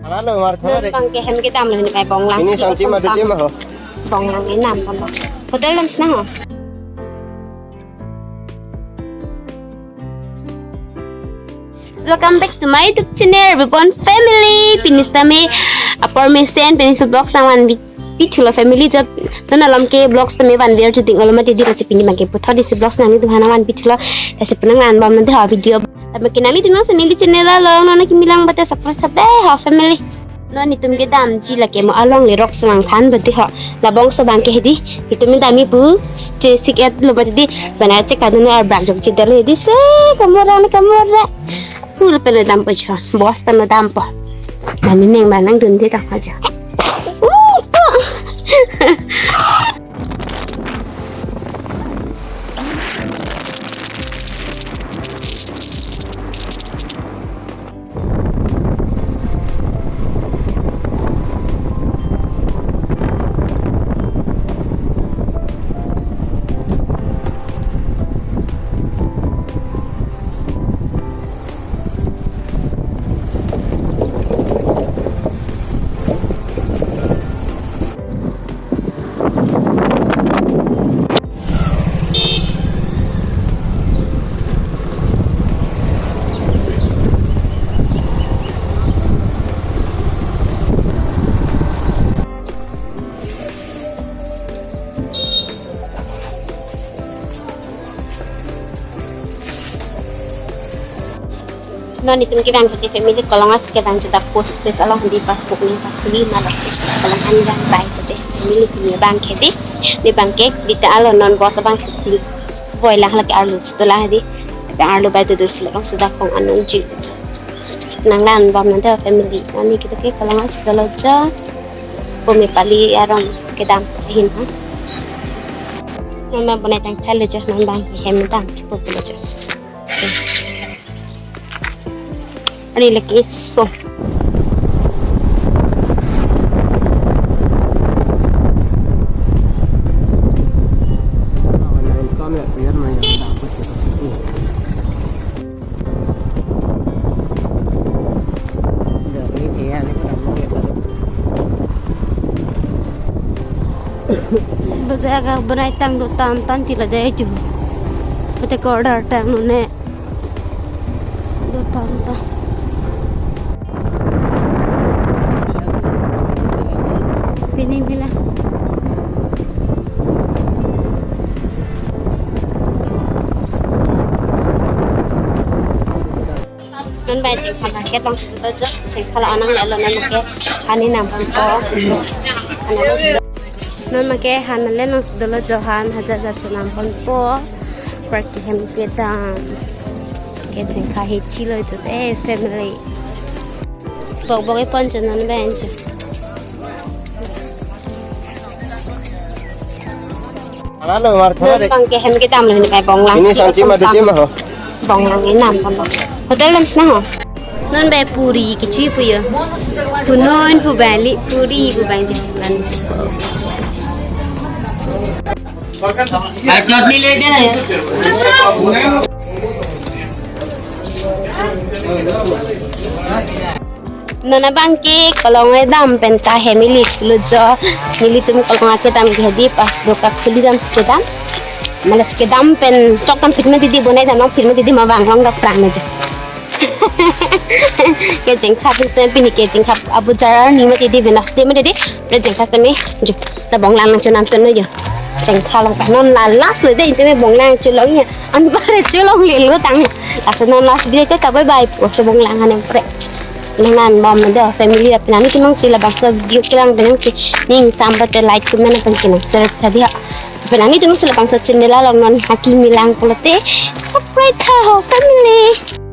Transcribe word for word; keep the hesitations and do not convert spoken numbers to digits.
Halo, Mark. Non bang ke hem kedam lo, hini pai Bonglang. Ini si santi otom madu tam. Jema ho. Bonglang enam pon lo. Hotel dam sina ho. Welcome back to my YouTube channel, Ribon Family. Pini sitame apor mesen, pini si vlog nangvanpi thulo family, jab non alam ke vlog sitame vanver juding olo mati di, lasi pini bang ke puthot isi vlog nanglitum aphan nangvanpi thulo. Lasi penang nang bom nanti ha video. Tapi kenali tumang sini di channel along, non kimi lang bate subscribe sate ha family. Non netum kedamji lake mo along le rok semang than bate ho. Labangso bang ke hedi. Netum kedamji pu che sik et lo bate di. Bana chek kadun ar brak jok chedal hedi se kamora le kamora. Hul pelo dampo chon. Bos tano dampo. Nani neng manang dun de dam aja. Non netum ke bang ke family kolong as ke bang juta post office along di passbook ni passbook ni malas ke kolong an bang bai ke family ni bang ke di, di bang ke di ta alo non bos bang ke di boy lah lagi arlo situ lah di, bang arlo bai tu dus long sudah kong anung ji nang lan bam nanti family non ni kita ke kolong as ke lo ja kumi pali aron kedam hin ha. Non bang bonai tang thai lo ja, non bang hem dam cukup lo ja. Ani lagi so. Bada ka bonai tang do tan tan tila dei ju. Bada ka order tang no ne. Do tan ta. Pini mila. Non bai chengkha market long si do jo, chengkha la anang le lo non ke hani nang pon po. Non make han le nang si do lo jo, han hajar hajar chu nang pon po. Park hem kedam. Ke chengkha he chilo jo te family. Bok bok e pon jo non bai jo. Halo, Mark. Non bang ke hem kedam lo hini pai Bonglang. Ini si santi otom madu tam. Jema ho. Bonglang enam pon lo. Hotel dam sina ho. Non bai puri kichi pu yo. Punon pu bali puri pu bang je. Air chutney le de na ya. Non abang ke kolong edam pen ta hem ili thulo jo, nelitum kolong akedam ke hedi passbook akhuli dam si kedam. Malas kedam pen chok tam phit ma didi bonai dam, phit ma didi ma bang long dak prang na jo. Ke chengkha pin sem pini ke chengkha abu jarar ni ma didi benas de ma didi, pre chengkha sem jo. La Bonglang nang chonam chono jo. Chengkha long ka non la last le de inte me Bonglang cholong ya. An bare cholong le lo tang. Asa non last video te ta bye bye. Oso Bonglang hanem pre. Nang nan bom do family ap nani kimang si labangso video kelang benang si ning sambat te like comment pen kinang share tadi ha. Pen nani kimang si labangso channel along non haki milang pulote subscribe tha ho family.